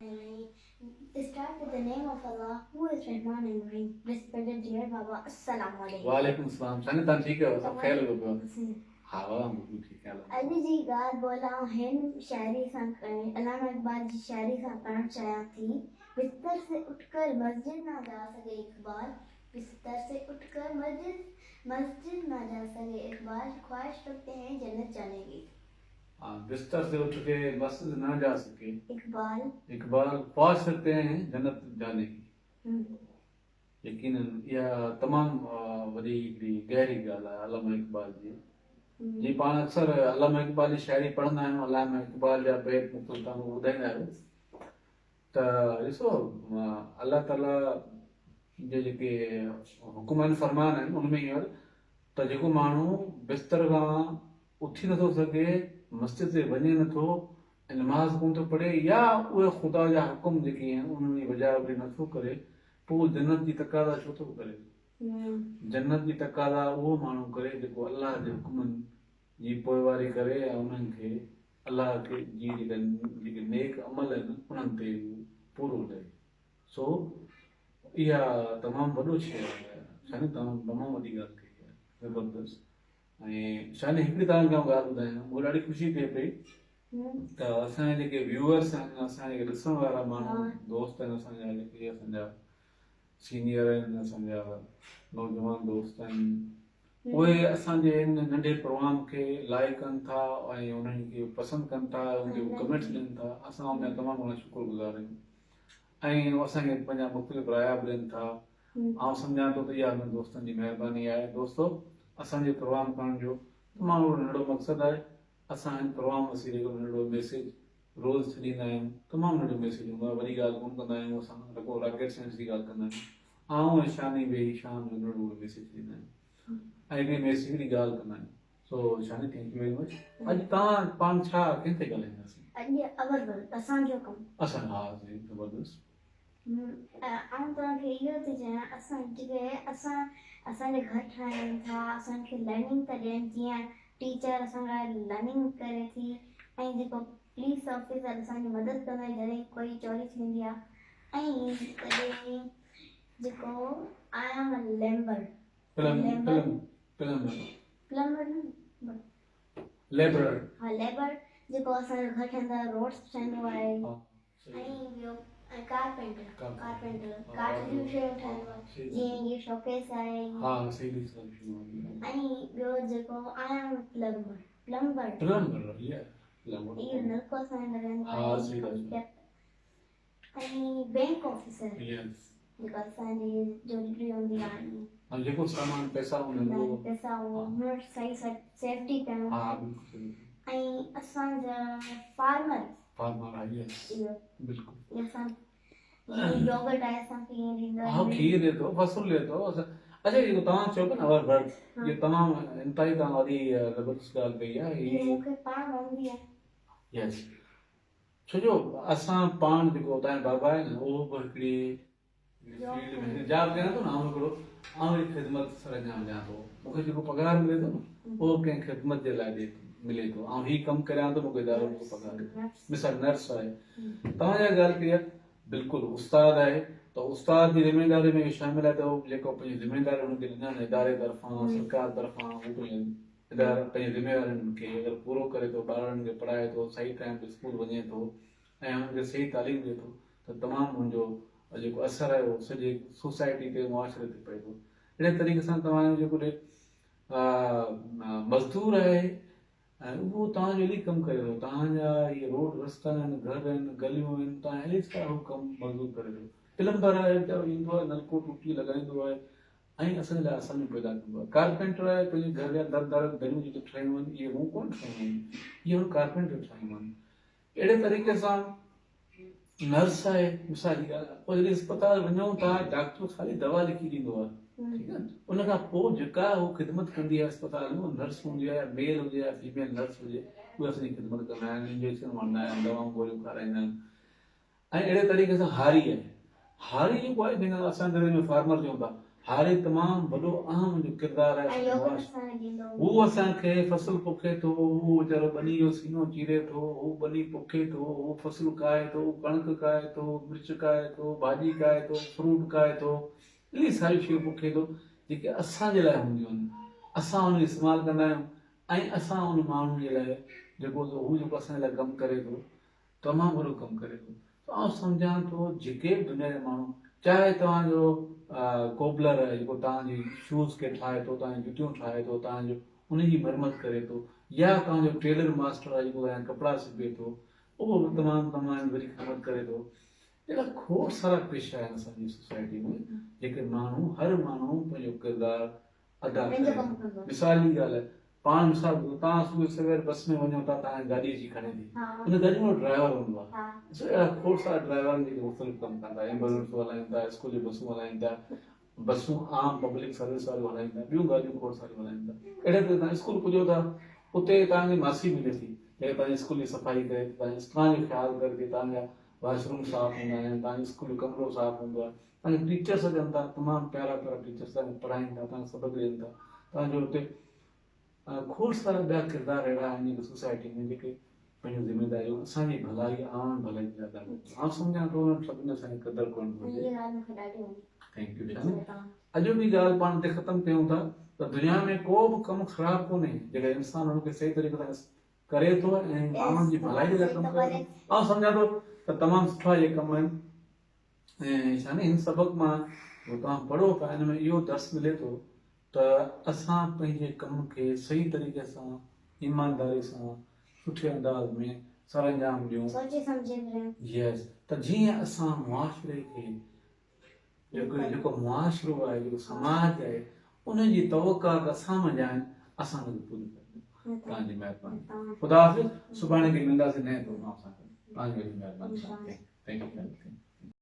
Start with the name of Allah who is Rahman and Rahim. Respected dear Baba, Assalamu alaikum. وعليڪم السلام سائين تان ٺيڪ آهيو سڀ خير لڳو پيو ها بابا بلڪل ٺيڪ آهيان. اڄ جي ڳالهه ٻولهه آئون هن شاعري سان علامه اقبال جي شاعري سان ڪرڻ چاهيان ٿي. بستر سي اٺ ڪر مسجد نا جا سگهي اقبال بستر سي اٺ ڪر مسجد مسجد نا جا سگهي اقبال خواهش رکتي هين جنت جاني ڪي. بستر سي اٺ ڪي مسجد نه جا سڪي. اقبال. اقبال خواهش رکتي هين جنت جاني ڪي. يقينن اها تمام وڏي هڪڙي گهري ڳالهه آهي علامه اقبال جي. جي پاڻ اڪثر علامه اقبال جي شاعري پڙهندا آهيون علامه اقبال جا بيت مختلف توهان ٻڌائيندا آهيو ته ڏسو الله تعالي جي جيڪي حڪم آهن فرمان آهن ان ۾ اهو آهي ته جيڪو ماڻهو بستر کان اٿي نٿو سگهي، مسجد تي وڃي نٿو ۽ نماز ڪونه ٿو پڙهي يا اهي خدا جا حڪم جيڪي آهن انهن جي بجاء آوري نٿو ڪري پوء اهو جنت جي تقاضا ڇو ٿو ڪري؟ جنت جي تقاضا اهو ماڻهو ڪري جيڪو الله جي حڪمن جي پوئواري ڪري ۽ انهن کي الله جي جيڪي نيڪ عمل آهن انهن تي هو پورو لهي. سو اها تمام وڏو شيء آهي شاني تمام تمام وڏي ڳالهه ڪئي آهي زبردست. ۽ شاني هڪڙي توهان کي آئون ڳالهه ٻڌايان مون کي ڏاڍي خوشي ٿئي پئي ته اسان جا جيڪي ويوئرس آهن اسان جا جيڪي ڏسڻ وارا ماڻهو دوست آهن اسان جا جيڪي اسان جا سينيئر آهن اسان جا نوجوان دوست آهن اهي اسان جي هن ننڍي پروگرام کي لائڪ ڪن ٿا ۽ انهن کي پسند ڪن ٿا ان کي ڪمينٽس ڏين ٿا اسان ان جا تمام گهڻا شڪر گذار آهيون ۽ اسان کي پنهنجا مختلف رايا به ڏين ٿا آئون سمجهان ٿو ته اها انهن دوستن جي مهرباني آهي. دوستو اسان جي پروگرام ڪرڻ جو تمام وڏو ننڍڙو مقصد آهي. اسان هن پروگرام وسيلي هڪڙو ننڍڙو ميسيج روز ڇڏيندا آهيون. تمام ننڍڙو ميسيج هوندو آهي وڏي ڳالهه ڪونه ڪندا آهيون اسان رڳو راڪيٽ سائنس جي ڳالهه ڪندا آهيون. آئون ۽ شاني ويهي شام جو ننڍڙو ننڍڙو ميسيج ڇڏيندا آهيون ۽ هڪڙي ميسيج هڪڙي ڳالهه ڪندا آهيون. سو Shani thank you very much. اڄ توهان پاڻ ڇا ڪنهن تي ڳالهائينداسين؟ اڄ اور ورڪ اسان جو ڪم. اسان ها زبردست. آئون توهان کي اهو ٿي چاهيان اسان جيڪي اسان اسان جي گهر ٺاهين ٿا اسان کي لرننگ ٿا ڏين جيئن ٽيچر اسان کان لرننگ ڪري ٿي ۽ جيڪو پوليس آفيسر اسان جي مدد ڪندو آهي جڏهن ڪوئي چوري ٿيندي آهي ۽ ڪڏهن جيڪو I am a labour plumber plumber نه ليبرر ها ليبر جيڪو اسان جو گهر ٺاهيندو آهي روڊس ٺاهيندو آهي ۽ ٻيو ڪارپينٽر ڪارپينٽر ڪاٺ جون شيون ٺاهيندو آهي جيئن هي شوڪيس آهي ها صحيح ڏس ۽ ٻيو جيڪو آهيان پلمبر پلمبر پلمبر يا پلمبر اهو نلڪو اسان لڳائيندو آهي ها صحيح ڳالهه ۽ بينڪ آفيسر يس جيڪو اسان جي جولري هوندي آهي ۽ جيڪو سامان پئسا هوندا آهن اهو پئسا اهو هن وٽ صحيح سيفٽي ڪيون ها بلڪل صحيح ۽ اسان جا فارمر فارمر آهي يس بلڪل اسان يوگرٽ آهي اسان کي ائين ڏيندو آهي ها کير ڏي ٿو فصل ڏي ٿو اچھا جيڪو توهان چئو پيا نه اور ورڪ اهو تمام انتهائي توهان وڏي زبردست ڳالهه ڪئي آهي هي مون کي پاڻ وڻندي آهي يس ڇو جو اسان پاڻ جيڪو اتان جو بابا آهي نه اهو به هڪڙي فيلڊ ۾ جاب ڪيان ٿو نه آئون هڪڙو آئون هڪ خدمت سر انجام ڏيان ٿو مون کي جيڪو پگهار ملي ٿو نه اهو ڪنهن خدمت جي لاء ڏي ملي ٿو آئون هي ڪم ڪريان ٿو مون کي ادارو مون کي پگهار ڏي ٿو مثال نرس آهي توهان جا ڳالهه ڪئي آهي بلڪل استاد آهي ته استاد جي ذميداري ۾ شامل آهي ته هو جيڪو پنهنجي ذميداري هن کي ڏنل اداري طرفان سرڪار طرفان هو پنهنجي ادارا پنهنجي ذميوارين کي اگر پورو ڪري ٿو، ٻارڙن کي پڙهائي ٿو، صحيح ٽائيم تي اسڪول وڃي ٿو ۽ انهن کي صحيح تعليم ڏئي ٿو ته تمام ان جو جيڪو اثر آهي اهو سڄي سوسائٽي تي معاشري تي پئي ٿو. اهڙي طريقي سان توهان جو جيڪو مزدور آهي ۽ اهو توهان جو الائي ڪم ڪري ٿو، توهان جا اهي روڊ رستا آهن، گهر آهن، گليون آهن، توهان الائي سارا هو ڪم مزدور ڪري ٿو. پلمبر آهي ويچارو ايندو آهي نلڪو ٽوٽي لڳائيندو آهي ۽ اسان جي لاء آسانيون پيدا ڪندو آهي. ڪارپينٽر آهي پنهنجي گهر جا در در دريون جيڪي ٺاهيون آهن اهي مون ڪونه ٺاهيون آهن اهي هن ڪارپينٽر ٺاهيون آهن. اهڙي طريقي سان نرس آهي مثال جي ڳالهه آهي پوء جڏهن اسپتال وڃون ٿا ڊاڪٽر خالي دوا لکي ڏيندو آهي ٺيڪ آهي ان کان پوء جيڪا هو خدمت ڪندي آهي اسپتال ۾ اها نرس هوندي آهي يا ميل هجي يا فيميل نرس هجي اهي اسان جي خدمت ڪندا آهن انجيڪشن هڻندا آهن دوائون گوريون کارائيندا آهن ۽ اهڙي طريقي سان هاري آهي. هاري جيڪو آهي جنهن کي اسان انگريزي ۾ فارمر چئون ٿا. هاري تمام وڏو اهم جو ڪردار آهي. هو اسان کي فصل پوکي ٿو، هو ويچارو ٻني جو سينو چيري ٿو، هو ٻني پوکي ٿو، هو فصل ڪاهي ٿو، هو ڪڻڪ ڪاهي ٿو، مرچ ڪاهي ٿو، ڀاڄي ڪاهي ٿو، فروٽ ڪاهي ٿو، الاهي ساريون شيون پوکي ٿو جيڪي اسان جي لاء هونديون آهن. اسان ان جو استعمال ڪندا آهيون ۽ اسان ان ماڻهو جي لاء جيڪو هو جيڪو اسان جي لاء ڪم ڪري ٿو تمام وڏو ڪم ڪري ٿو ته آئون سمجهان ٿو جيڪي به دنيا جا ماڻهو چاهي توهان جو ڪوبلر آهي جيڪو توهان جي شوز کي ٺاهي ٿو توهان جون جتيون ٺاهي ٿو توهان جو ان جي مرمت ڪري ٿو يا توهان جو ٽيلر ماسٽر آهي جيڪو توهان جا ڪپڙا سبي ٿو اهو به تمام توهان جي وڏي خدمت ڪري ٿو. اهڙا کوڙ سارا پيشا آهن اسان جي سوسائٽي ۾ جيڪي ماڻهو هر ماڻهو پنهنجو ڪردار ادا ڪري ٿو. مثال جي ڳالهه آهي پاڻ مثال ٻڌو توهان صبح سوير بس ۾ وڃو ٿا توهان کي گاڏي اچي کڻي ٿي ان گاڏي ۾ ڊرائيور هوندو آهي ڏسو اهڙا کوڙ سارا ڊرائيور آهن جيڪي مختلف ڪم ڪن ٿا ايمبولينسون هلائين ٿا اسڪول جون بسون هلائين ٿا بسون عام پبلڪ سروس واريون هلائين ٿا ٻيون گاڏيون کوڙ ساريون هلائين ٿا اهڙي طرح توهان اسڪول پڄو ٿا اتي توهان کي ماسي ملي ٿي جيڪا توهان جي اسڪول جي صفائي ڪري ٿي توهان جو خيال ڪري ٿي توهان جا واش روم صاف هوندا آهن توهان جي اسڪول جو ڪمرو صاف هوندو آهي توهان جا ٽيچرس اچن ٿا تمام پيارا پيارا ٽيچرس توهان کي پڙهائين ٿا توهان کي سبق ڏين ٿا توهان جو اتي کوڙ سارا ٻيا ڪردار اهڙا آهن جيڪي سوسائٽي ۾ جيڪي پنهنجون ذميداريون اسان جي ڀلائي عام ڀلائي جي لاء ادا ڪن ٿا. آئون سمجهان ٿو انهن سڀني اسان کي قدر ڪرڻ گهرجي. Thank you Shani. اڄوڪي ڳالهه پاڻ هتي ختم ڪيون ٿا ته دنيا ۾ ڪو به ڪم خراب ڪونهي جيڪڏهن انسان ان کي صحيح طريقي سان ڪري ٿو ۽ ماڻهن جي ڀلائي جي لاء ڪم ڪري ٿو. آئون سمجهان ٿو ته تمام سٺا اهي ڪم آهن ۽ شاني هن سبق مان جو توهان پڙهو ٿا ان ۾ اهو درس ملي ٿو ته اسان پنهنجي ڪم کي صحيح طريقي سان ايمانداري سان سٺي انداز ۾ سرانجام ڏيون. سوچي سمجهي ڪريون. يس ته جيئن اسان معاشري کي جيڪو جيڪو معاشرو آهي جيڪو سماج آهي ان جي توقعات اسان منجهه آهن اسان ان کي پوري ڪريون. توهان جي مهرباني. خدا حافظ سڀاڻي کي ملنداسين نئين پروگرام سان گڏ. توهان جي وڏي مهرباني. Thank you.